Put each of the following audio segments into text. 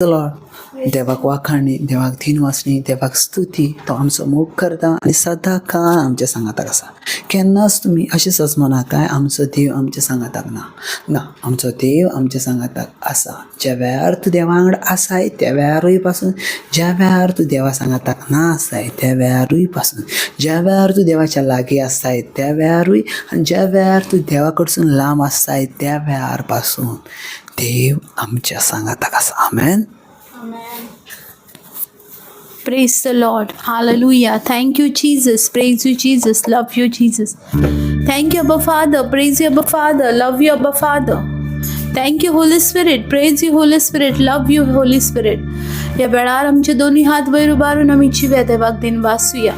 Lord. देवाक वाखाणी, देवाक दिनवासणी, देवाक स्तुती. तो आमचो मोग करता आनी सदां काळ आमच्या सांगाताक आसा. केन्नाच तुमी अशें सजमनाकाय आमचो देव आमच्या सांगाताक ना. ना, आमचो देव आमच्या सांगाताक आसा. ज्या वेळार तूं देवा वांगडा आसाय त्या वेळारूय पासून, ज्या वेळार तूं देवा सांगाताक ना आसाय त्या वेळारूय पासून, ज्या वेळार तूं देवाच्या लागीं आसाय त्या वेळारूय आनी ज्या वेळार तूं देवा कडसून लांब आसाय त्या वेळार पासून देव आमच्या सांगाताक आसा. आमेन. Praise the Lord. Hallelujah. Thank you, Jesus. Praise you, Jesus. Love you, Jesus. Thank you, Abba Father. Praise you, Abba Father. Love you, Abba Father. Thank you, Holy Spirit. Praise you, Holy Spirit. Love you, Holy Spirit. या वेळार आमचे दोन्ही हात वयर उबारून आमी जिव्या देवाक दिन वासूया.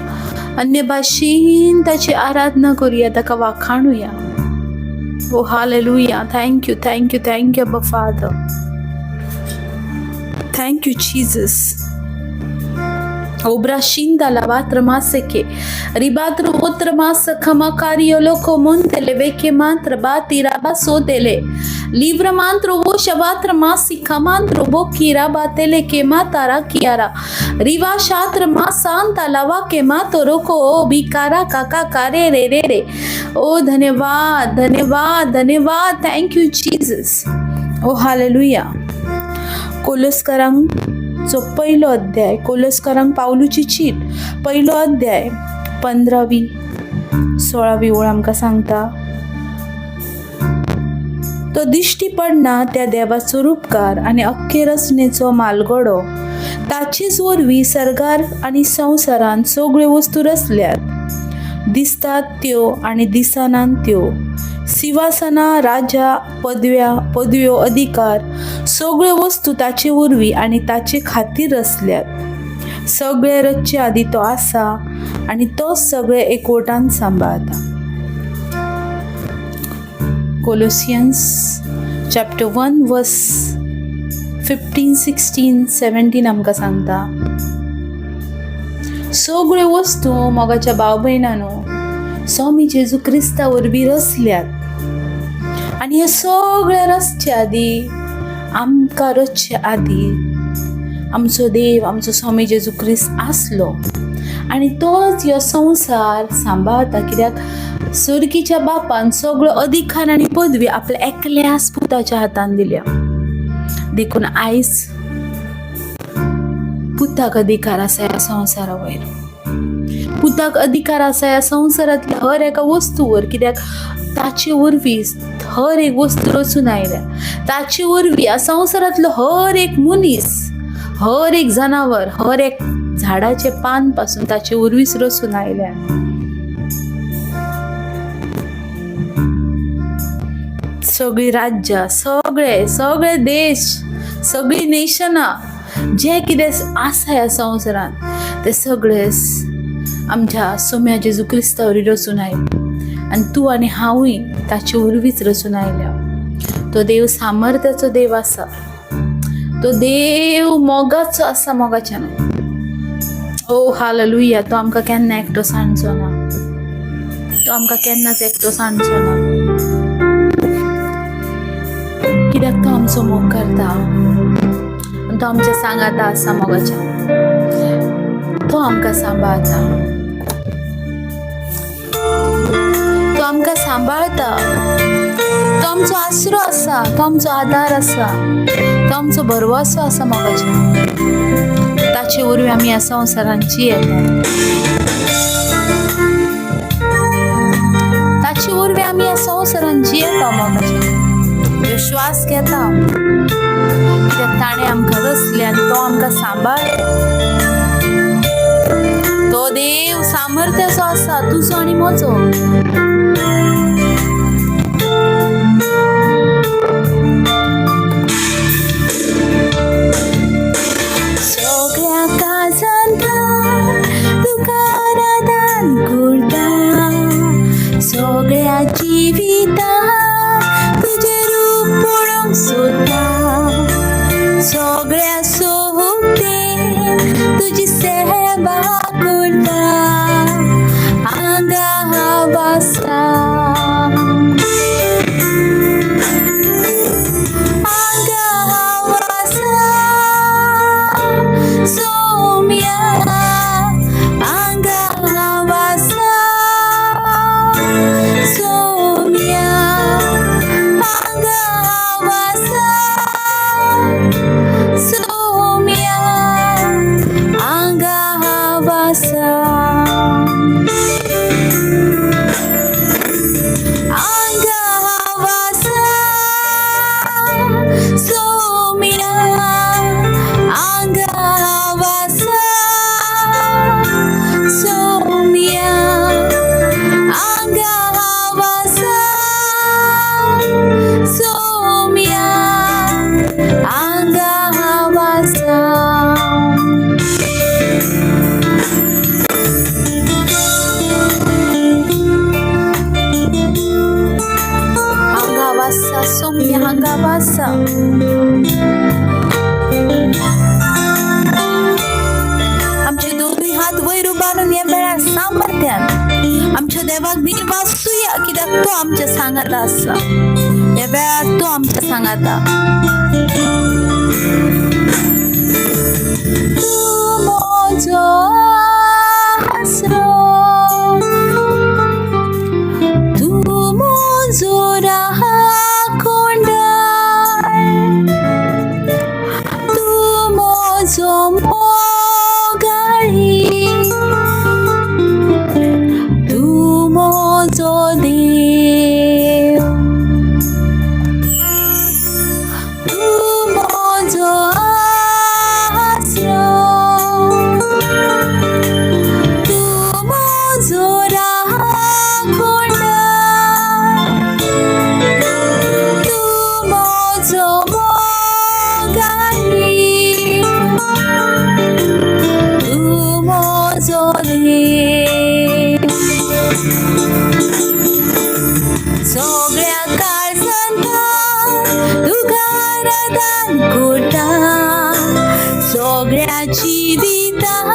अन्य भाशेन ताची आराधना करूया, ताका वाखाणुया. ओ hallelujah. Thank you, thank you, thank you, Abba Father. Thank you, Jesus. Obrashinda lavatra maseke ribatro otra masa khamakario loko montele veke mantra bati raba sotele livra mantro wo shavatra masi khamantro boki raba tele ke mata rakiara riva shatra masanta lava ke mato roko o bikara kaka kare रे रे रे. ओ धन्यवाद, धन्यवाद, धन्यवाद. Thank you Jesus. O hallelujah. कोलस्करांचो पहिलो अध्याय, कोलस्करांक पावलूची चीट, पहिलो अध्याय, 15वी 16वी ओळ आमकां सांगता, तो दिश्टी पडना त्या देवाचो रुपकार आनी अख्खे रचनेचो मालगडो. ताचेच वरवीं सर्गार आनी संवसारांत सगळ्यो वस्तू रचल्यात, दिसतात त्यो आनी दिसनात त्यो, सिंवासनां, राजा पदव्या पदव्यो, अधिकार, सगळ्यो वस्तू ताचे वरवीं आनी ताचे खातीर रचल्यात. सगळे रचचे आदी तो आसा आनी तोच सगळे एकवटान सांबाळता. Colossians chapter 1 verse 15, 16, 17 आमकां सांगता, सगळ्यो वस्तू, मोगाच्या भाव भयणानो, स्वामी जेजू क्रिस्ता वरवीं रचल्यात आनी हे सगळे रचचे आदी, आमकां रचचे आदी आमचो देव, आमचो स्वामी जेजू क्रिस्त आसलो आनी तोच ह्यो संवसार सांबाळता, कित्याक सर्गीच्या बापान सगळो अधिकार आनी पदवी आपल्या एकल्याच पुताच्या हातान दिल्या. देखून आयज पुताक अधिकार आसा ह्या संवसारा वयर, पुताक अधिकार आसा ह्या संवसारांतल्या हर एका वस्तूवर, कित्याक ताचे वरवीं हर एक वस्तू रचून आयल्या. ताचे वरवीं ह्या संवसारांतलो हर एक मनीस, हर एक जनावर, हर एक झाडाचे पान पासून ताचे वरवींच रचून आयल्या. सगळीं राज्यां, सगळे सगळे देश, सगळीं नेशनां, जें कितें आसा ह्या संवसारांत तें सगळें आमच्या सोम्या जेजू क्रिस्ता वरवीं रचून आयलें आनी तूं आनी हांवूय ताचे वरवींच रचून आयल्या. तो देव सामर्थ्याचो देव आसा, तो देव मोगाचो आसा. मोगाच्यान ओ हालेलुया. तो आमकां केन्ना एकटो सांडचो ना, तो आमकां केन्नाच एकटो सांडचो ना, कित्याक तो आमचो मोग करता आनी तो आमच्या सांगाता आसा. मोगाच्या तो आमकां सांबाळता, तो आमकां सांबाळता. तो आमचो आसरो आसा, तो आमचो आदार आसा, तो आमचो भरवंसो आसा. मोगाच्या ताचे वरवीं आमी ह्या संवसारांत जियेता, ताचे वरवीं आमी ह्या संवसारांत जियेता. मोगाच्या विश्वास घेता, कित्याक ताणें आमकां रचलें आनी तो आमकां सांबाळटा. तो देव सामर्थ्याचो आसा, तुजो आनी म्हजो. सगळ्या काळजांत तुका आराधन करता, सगळ्या जिवितांत तुजें रूप पळोवंक सोदता, सगळ्या सोबतेन तुजी सेवा करता, हांगा हांव आसा. वासा. हांगा वासा सोम्या, हांगा वासा. आमचे दोनूय हात वयर उबारून ह्या वेळार सामर्थ्यान आमच्या देवाक धीर वाचुया, कित्याक तो आमच्या सांगाता आसा. ह्या वेळार तो आमच्या सांगाता. तूं म्हजो आसरो, तूं म्हजो राखणदार, तूं म्हजो मोगाळी, तूं म्हजो देव, तूं म्हजो आसरो, तूं म्हजो राखणदार, तूं म्हजो मोगाळी, तूं म्हजो देव. सगळ्या काळजान तुका आराधन करता, सगळ्या जिवितान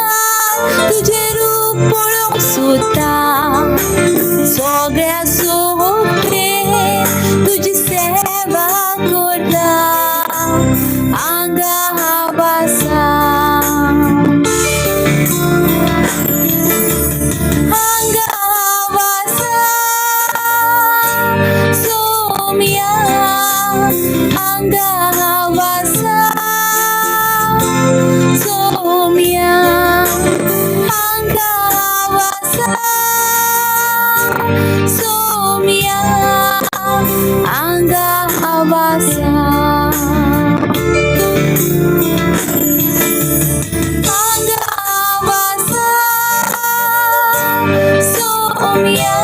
तुजें रूप पळोवंक सोदता, सगळ्या सोबते तुजी सेवा करता. हांगा वासा, हांगा वासा सोम्या, हांगा वासा सोम्या, हांगा वासा सोम्या, हांगा वासा, हांगा वासा सोम्या,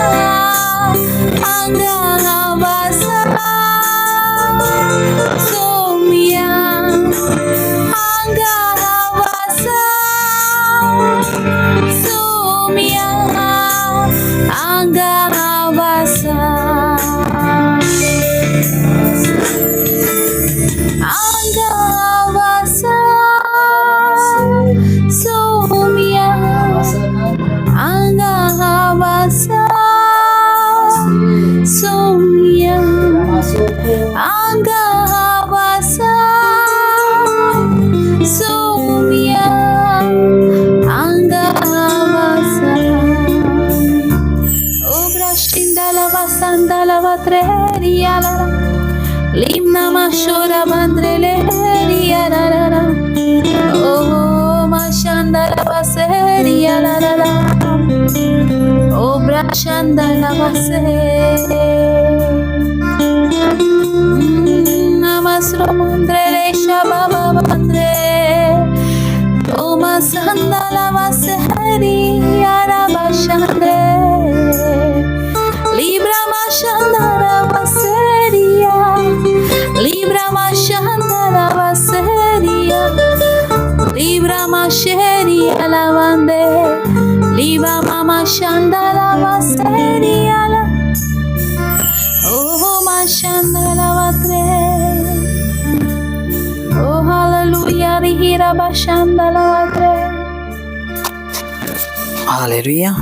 हांगा वासा सोम्या, हांगा वासा सोम्या, हांगा वासा, हांगा वासा सोम्या, हांगा वासा सोम्या, हांगा वासा सोम्या, हांगा वासा. Obrashindala vasandala vatreria la limna mashora bandreleria la la la, oh mashandala vaseria la la la, obrashandala vase namasro mandrele shababa mandre, o masandala vaseria la bashandre, Libra mashandara vaseria, Libra mashandara vaseria, Libra masheria lavande, Libra mama shandara vaseria la, oh mashandara vatre, oh hallelujah, rihira bashandala vatre. Hallelujah.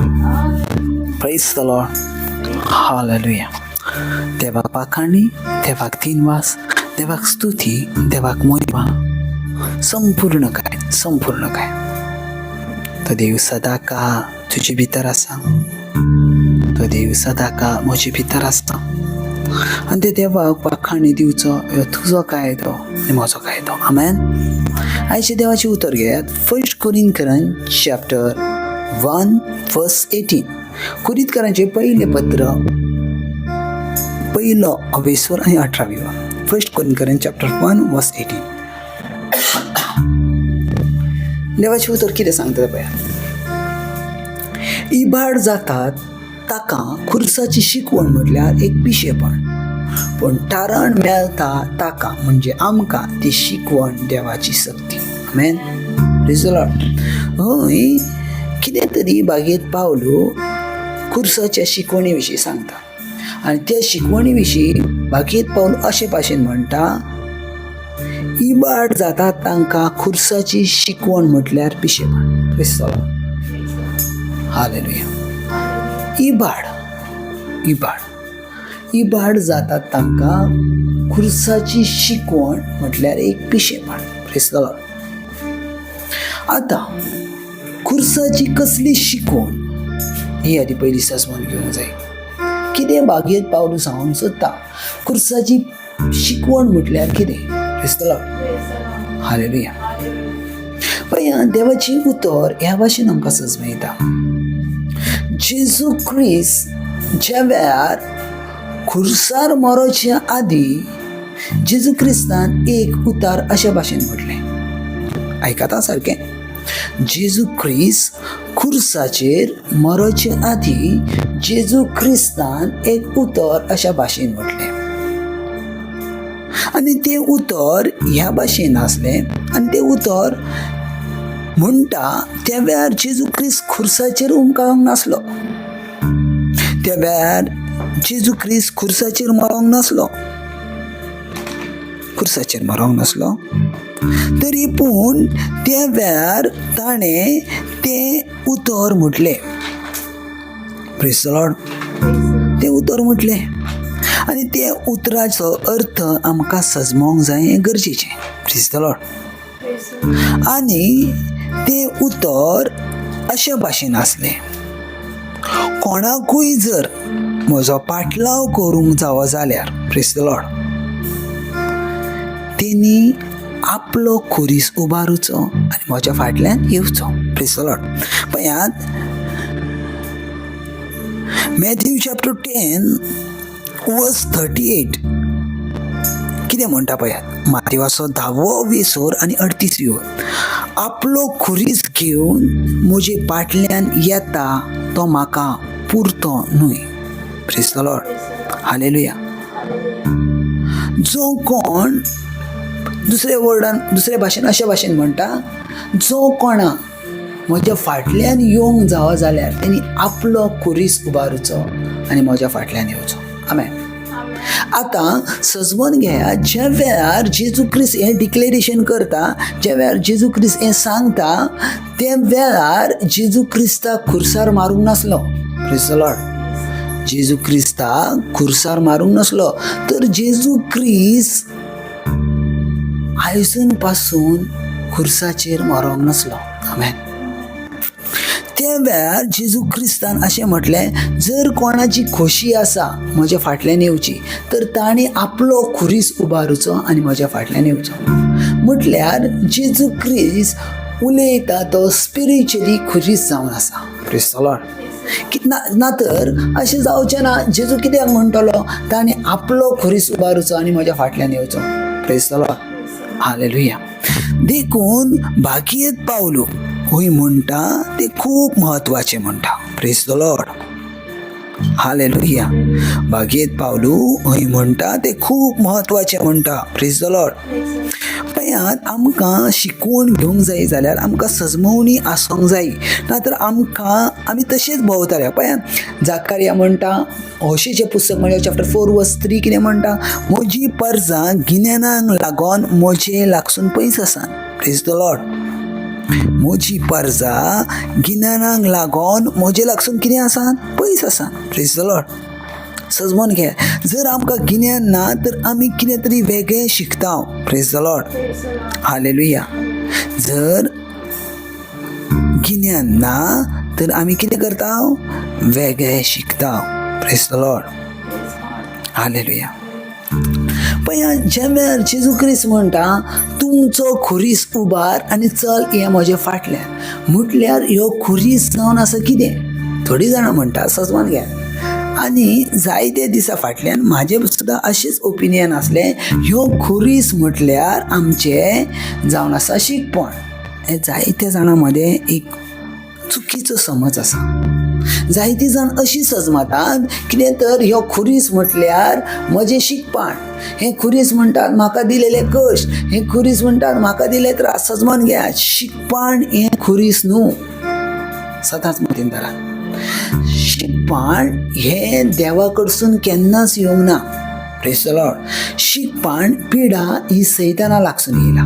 Praise the Lord. Hallelujah. देवाक पाखाणी, देवाक तीनवास, देवाक स्तुती, देवाक मोहिमा, संपूर्ण काय, संपूर्ण काय. तो देव सदा का तुजे भितर आसा, तो देव सदा का म्हजे भितर आसा. आनी ते देवाक पाखाणी दिवचो ह्यो तुजो कायदो आनी म्हजो कायदो. आमेन. आयचे देवाचें उतर घेयात, फर्स्ट कोरिंथकरां चॅप्टर 1 वर्स 18. कोरिंथकरांचें पयलें पत्र, पयलो अवेस्वर आनी 18वी. फर्स्ट कोरिंथकरां चॅप्टर 1 वर्स 18. देवाचें उतर कितें सांगता तें पळयात. इबाड जातात ताका खुर्साची शिकवण म्हटल्यार एक पिशेपण, पूण तारण मेळटा ताका म्हणजे आमकां ती शिकवण देवाची सक्ती. आमेन. Praise the Lord. हय, कितें तरी बागेंत पावलो खुर्साच्या शिकवणी विशीं सांगता आनी त्या शिकवणी विशीं बागेंत पावल अशे भाशेन म्हणटा, इबाड जाता तांकां खुर्साची शिकवण म्हटल्यार पिशेपण. Praise the Lord. Hallelujah. इबाड इबाड इबाड जातात तांकां खुर्साची शिकवण म्हटल्यार एक पिशेपण. Praise the Lord. आतां खुर्साची कसली शिकवण ही आदी पयली सजमन घेवंक जाय. कितें बागेंत पावलू सांगूंक सोदता? खुर्साची शिकवण म्हटल्यार कितें? Praise the Lord. Hallelujah. पळया, देवाची उतर ह्या भाशेन आमकां सजमयता. जेजू क्रिस्त ज्या वेळार खुर्सार मरोच्या आदीं जेजू क्रिस्तान एक उतार अशे भाशेन म्हटलें, आयकता सारकें. जेजू क्रिस्त खुर्साचेर मरोचे आदीं जेजू क्रिस्तान एक उतर अशा भाशेन म्हटलें आनी तें उतर ह्या भाशेन आसलें आनी तें उतर म्हणटा, त्या वेळार जेजू क्रिस्त खुर्साचेर उमकाळोंक नासलो. त्या वेळार जेजू क्रिस्त खुर्साचेर मरोंक नासलो, खुर्साचेर मरोंक नासलो, तरी पूण त्या वेळार ताणें तें उतर म्हटलें. Praise the Lord. तें उतर म्हटलें आनी त्या उतराचो अर्थ आमकां सजमोंक जाय हें गरजेचें. Praise the Lord. आनी तें उतर अशे भाशेन आसलें, कोणाकूय जर म्हजो पाटलाव करूंक जावो जाल्यार, praise the Lord, तेणी आपलो खुरीस उबारुचो आनी म्हज्या फाटल्यान येवचो. Praise the Lord. पळयात, Matthew chapter 10 verse 38 कितें म्हणटा पळयात. मातेवाचो 10वो विसोर आनी 38 वी. आपलो खुरीस घेवन म्हजे फाटल्यान येता तो म्हाका पुरतो न्हय. Praise the Lord. Hallelujah. जो कोण, दुसऱ्या वर्डान, दुसऱ्या भाशेन अशे भाशेन म्हणटा, जो कोणा म्हज्या फाटल्यान येवंक जावो जाल्यार तेणी आपलो खुरीस उबारुचो आनी म्हज्या फाटल्यान येवचो. आमेन. आतां सजमन घेया, ज्या वेळार जेजू क्रिस्त हें डिक्लेरेशन करता, ज्या वेळार जेजू क्रिस्त हें सांगता, त्या वेळार जेजू क्रिस्ताक खुर्सार मारूंक नासलो. Praise the Lord. जेजू क्रिस्ताक खुर्सार मारूंक नासलो, तर जेजू क्रिस्त आयजून पासून खुर्साचेर मरोंक नासलो. आमेन. त्या वेळार जेजू क्रिस्तान अशें म्हटलें, जर कोणाची खोशी आसा म्हज्या फाटल्यान येवची तर तांणी आपलो खुरीस उबारुचो आनी म्हज्या फाटल्यान येवचो. म्हटल्यार जेजू क्रिस्त उलयता तो स्पिरिच्युअली खुरीस जावन आसा. Praise the Lord. ना ना तर अशें जावचें ना. जेजू कित्याक म्हणटलो तांणी आपलो खुरीस उबारुचो आनी म्हज्या फाटल्यान येवचो? Praise the Lord. Hallelujah. देखून बागयेत पावलो हूय म्हणटा ते खूब म्हत्वाचें म्हणटा. Praise the Lord. Hallelujah. बागयेत Pavlu हूय म्हणटा ते खूब म्हत्वाचें म्हणटा. Praise the Lord. पळयात, आमकां शिकवण घेवंक जाय जाल्यार आमकां सजमवणी आसूंक जाय, ना तर आमकां आमी तशेंच भोंवताले. पळयात, जाकारिया म्हणटा, होशेचें पुस्तक म्हणल्यार चॅप्टर 4 वर्स 3 कितें म्हणटा? म्हजी परजा गिन्यानाक लागून म्हजे लागसून पयस आसा. Praise the Lord. म्हजी परजा गिन्यानाक लागून म्हजे लागसून कितें आसा? पयस आसा. Praise the Lord. सजमोन घे, जर आमकां गिन्यान ना तर आमी कितें तरी वेगळें शिकता. Praise the Lord. Hallelujah. जर गिन्यान ना तर आमी कितें करता? वेगळें शिकता. Praise the Lord. Hallelujah. पळया, ज्या वेळार जेजू क्रिस्त म्हणटा, तुमचो खुरीस उबार आनी चल हे म्हज्या फाटल्यान, म्हटल्यार ह्यो खुरीस जावन आसा कितें? थोडीं जाणां म्हणटा, सजमान घे, आनी जायते दिसा फाटल्यान म्हाजें सुद्दां अशेंच ओपिनियन आसलें, ह्यो खुरीस म्हटल्यार आमचें जावन आसा शिकपण. हें जायत्या जाणां मदें एक चुकीचो समज आसा. जायतीं जाण अशी सजमतात कितें तर ह्यो खुरीस म्हटल्यार म्हजें शिकपाण, हें खुरीस म्हणटात म्हाका दिलेले कश्ट, हें खुरीस म्हणटात म्हाका दिले त्रास. सजमान घेयात, शिकपाण हें खुरीस न्हू. सदांच मतीन धरात, शिकपाण हें देवा कडसून केन्नाच येवंक ना. Praise the Lord. शिकपाण पिडा ही सैताना लागसून येयला.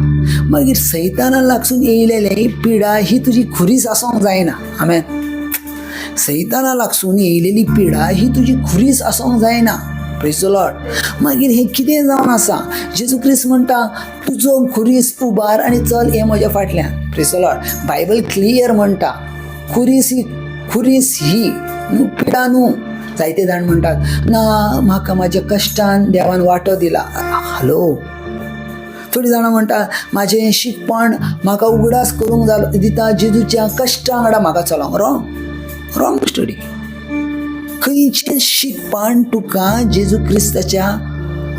मागीर सैताना लागसून येयलेली पिडा ही तुजी खुरीस आसूंक जायना. आमेन. सैताना लागसून येयलेली पिडा ही तुजी खुरीस आसूंक जायना. Praise the Lord. मागीर हें कितें जावन आसा, जेजू क्रिस्त म्हणटा तुजो खुरीस उबार आनी चल हे म्हज्या फाटल्यान. Praise the Lord. Bible clear म्हणटा खुरीस ही, खुरीस ही न्हू, पिडा न्हू. जायते जाण म्हणटात ना म्हाका म्हाज्या कश्टान देवान वांटो दिला. हॅलो, थोडीं जाणां म्हणटात म्हाजें शिकपण म्हाका उगडास करूंक जालो दिता जेजूच्या कश्टां वांगडा म्हाका चलोंक. Wrong, wrong study. खंयचें शिकपण तुका जेजू क्रिस्ताच्या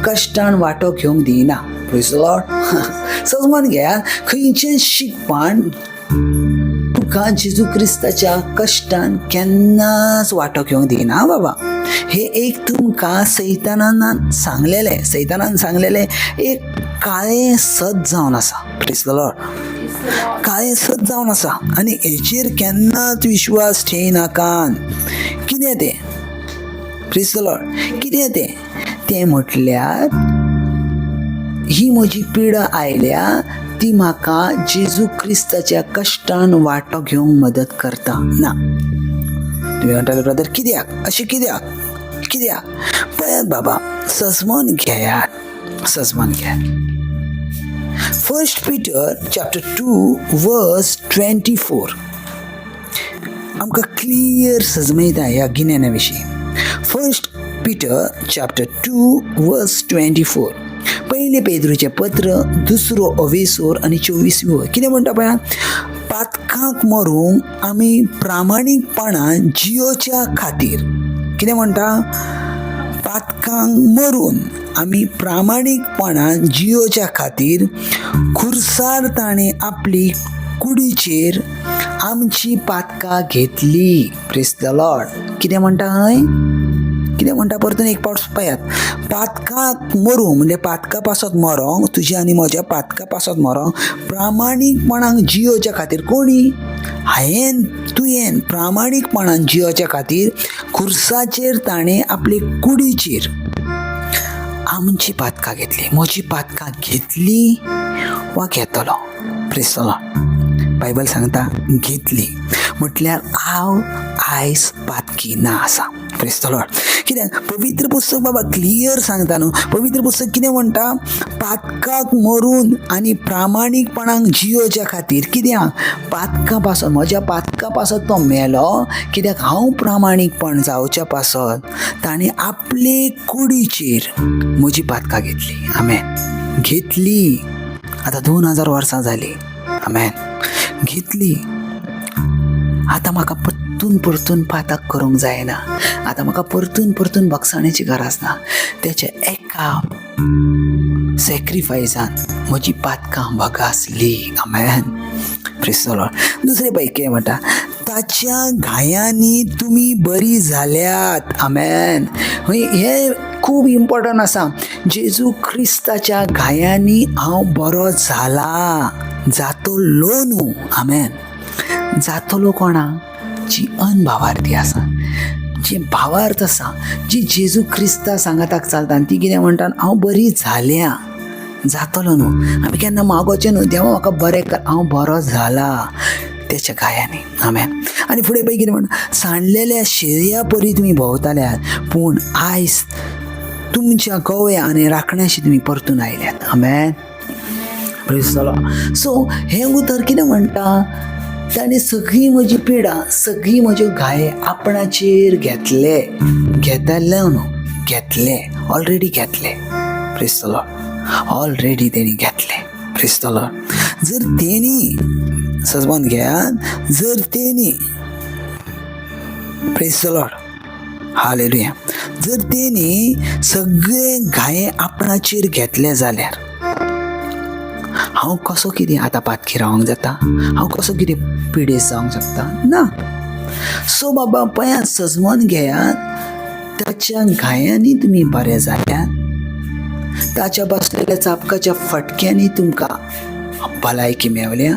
कश्टान वांटो घेवंक दिना. Praise the Lord. सजमान घेयात, खंयचें शिकपण तुका जेजू क्रिस्ताच्या कश्टान केन्नाच वांटो घेवंक दिना बाबा. हे एक तुमकां सैतानान सांगलेलें, सैतानान सांगलेलें एक काळें सत जावन आसा. Praise the Lord. काळें सत जावन आसा आनी हेचेर केन्नाच विश्वास ठेयनाकान. कितें तें? Praise the Lord. कितें तें? तें म्हटल्यार ही म्हजी पिडा आयल्या ती म्हाका जेजू क्रिस्ताच्या कश्टान वांटो घेवंक मदत करता ना. तुमी म्हणटाले ब्रदर कित्याक अशें, कित्याक कित्याक? पळयात बाबा, सजमन घेयात, सजमन घेयात. 1 Peter chapter 2 verse 24 आमकां क्लियर सजमयता ह्या गिन्याना विशीं. 1 Peter chapter 2 verse 24, पयलें पेद्रूचें पत्र दुसरो अवेसोर आनी 24 वळ कितें म्हणटा पळया, पातकांक मरूंक आमी प्रामाणीकपणान जियोच्या खातीर. कितें म्हणटा? पातकांक मरून आमी प्रामाणीकपणान जियोच्या खातीर खुर्सार ताणें आपली कुडीचेर आमची पातकां घेतली. Praise the Lord. कितें म्हणटा हय? कितें म्हणटा? परतून एक पावट पळयात. पातकाक मरूं म्हणजे पातका पासत मरोंक, तुज्या आनी म्हज्या पातका पासत मरोंक प्रामाणीकपणान जियोच्या खातीर. कोणी? हांयेन तुयेन प्रामाणीकपणान जियोच्या खातीर खुर्साचेर ताणें आपले कुडीचेर आमची पातकां घेतली. म्हजी पातकां घेतली वा घेतलो? Praise the Lord. Bible सांगता घेतली म्हटल्यार हांव आयज पातकी ना आसा. Praise the Lord. कित्याक पवित्र पुस्तक बाबा क्लियर सांगता न्हू. पवित्र पुस्तक कितें म्हणटा? पातकाक मरून आनी प्रामाणीकपणान जियोच्या खातीर. कित्याक? पातका पासत, म्हज्या पातका पासत तो मेलो. कित्याक? हांव प्रामाणीकपण जावच्या पासत ताणें आपले कुडीचेर म्हजी पातकां घेतली. आमेन. घेतली. आतां 2000 वर्सां जालीं. आमेन. घेतली. आतां म्हाका परतून परतून पातक करूंक जायना. आतां म्हाका परतून परतून बगसाणेची गरज ना. तेच्या एका सॅक्रिफायसान म्हजी पातकां भगासली. आमेन. Praise the Lord. दुसरे पैकी म्हणटा ताच्या घायांनी तुमी बरी जाल्यात. आमेन. हें खूब इम्पॉर्टंट आसा. जेजू क्रिस्ताच्या घायांनी हांव बरो जाला, जातलो न्हू. आमेन. जातलो कोणाक? जी अनभावार्थी आसा, जी भावार्थ आसा, जी जेजू क्रिस्ता सांगाताक चलता आनी ती कितें म्हणटा, हांव बरी जाल्या, जातलो न्हू. आमी केन्ना मागोचें न्हू, देवा म्हाका बरें कर, हांव बरो जाला तेच्या घायांनी. आमेन. आनी फुडें पळय कितें म्हणटा, सांडलेल्या शेळया परी तुमी भोंवताल्यात, पूण आयज तुमच्या गवया आनी राखण्याशी तुमी परतून आयल्यात. आमेन. Praise the Lord. सो हें उतर कितें म्हणटा, ताणें सगळी म्हजी पिडा, सगळी म्हज्यो घाये आपणाचेर घेतले. घेतले न्हू, घेतले, ऑलरेडी घेतले. Praise the Lord. Already तेणी घेतले. Praise the Lord. जर तेणी सजमान घेयात, जर तेणी, प्रेज the Lord, hallelujah, जर तेणी सगळे घाये आपणाचेर घेतले जाल्यार हांव कसो कितें आतां पातकी रावंक जाता? हांव कसो कितें पिडेस्त जावंक शकता? ना. सो बाबा पळयात, सजमन घेयात, ताच्या घायांनी तुमी बरे जाल्यात, ताच्या बसलेल्या चापकाच्या फटक्यांनी तुमकां भलायकी मेवल्या.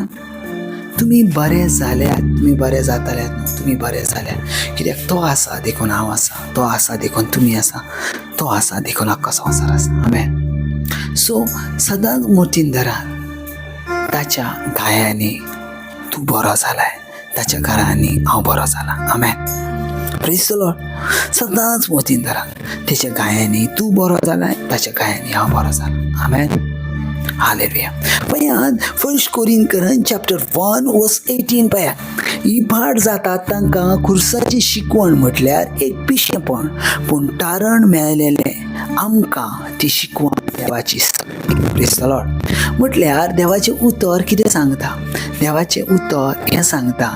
तुमी बरे जाल्यात, तुमी बरे जाताल्यात न्हू, तुमी बरे जाल्यात. कित्याक तो आसा देखून हांव आसा, तो आसा देखून तुमी आसा, तो आसा देखून आख्खो संवसार आसा. आमेन. सो सदांच मोतीन धरात, ताच्या घायांनी तूं बरो जालाय, ताच्या घरांनी हांव बरो जाला. आमेन. Praise the Lord. सदांच मोतीन धरात, तेच्या घायांनी तूं बरो जालाय, ताच्या घायांनी हांव बरो जाला. आमेन. हालेलुया. पळयात, फर्स्ट कोरिंकरन चॅप्टर 1 वर्स 18 पळयात. इबाड जातात तांकां खुर्साची शिकवण म्हटल्यार एक पिशेपण, पूण तारण मेळलेलें आमकां ती शिकवण देवाची. Praise the Lord. म्हटल्यार देवाचें उतर कितें सांगता? देवाचें उतर हें सांगता,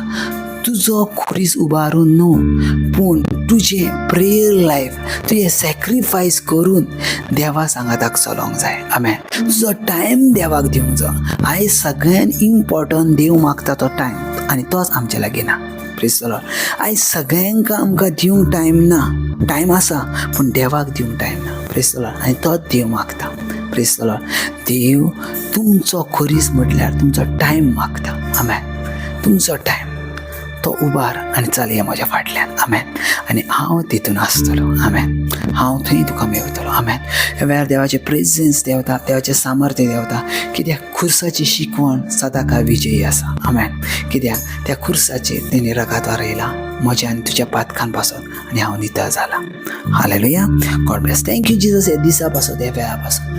तुजो खुरीस उबारून न्हू, पूण तुजें प्रेयर लायफ, तुजें सॅक्रिफायस करून देवा सांगाताक चलोंक जाय. आमेन. तुजो टायम देवाक दिवंक जाय. आयज सगळ्यान इम्पॉर्टंट देव मागता तो टायम, आनी तोच आमच्या लागीं ना. Praise the Lord. आयज सगळ्यांक आमकां दिवंक टायम ना. टायम आसा, पूण देवाक दिवंक टायम ना. Praise the Lord. आनी तोच देव मागता. Praise the Lord. देव तुमचो खुरीस म्हटल्यार तुमचो टायम मागता. आमेन. तुमचो टायम तो उबार आनी चलया म्हज्या फाटल्यान. आमेन. आनी हांव तितून आसतलो. आमेन. हांव थंय तुका मेवतलो. आमेन. ह्या वेळार देवाचें प्रेजन्स देंवता, देवाचें सामर्थ्य देंवता. कित्याक खुर्साची शिकवण सदां काळ विजयी आसा. आमेन. कित्याक त्या खुर्साचेर तेणी रगात वारयला म्हज्या आनी तुज्या पातकान पासून, आनी हांव नितळ जाला. Hallelujah. God bless. Thank you Jesus. ह्या दिसा पासून, ह्या वेळा पासून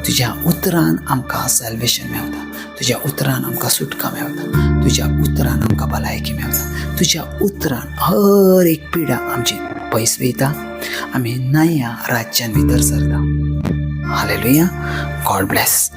तुज्या उतरान आमकां सॅल्वेशन मेवता, तुज्या उतरान आमकां सुटका मेवता, तुज्या उतरान आमकां भलायकी मेवता, तुज्या उतरान हर एक पिडा आमची पयस वयता, आमी नया राज्यान भितर सरता. Hallelujah. God bless.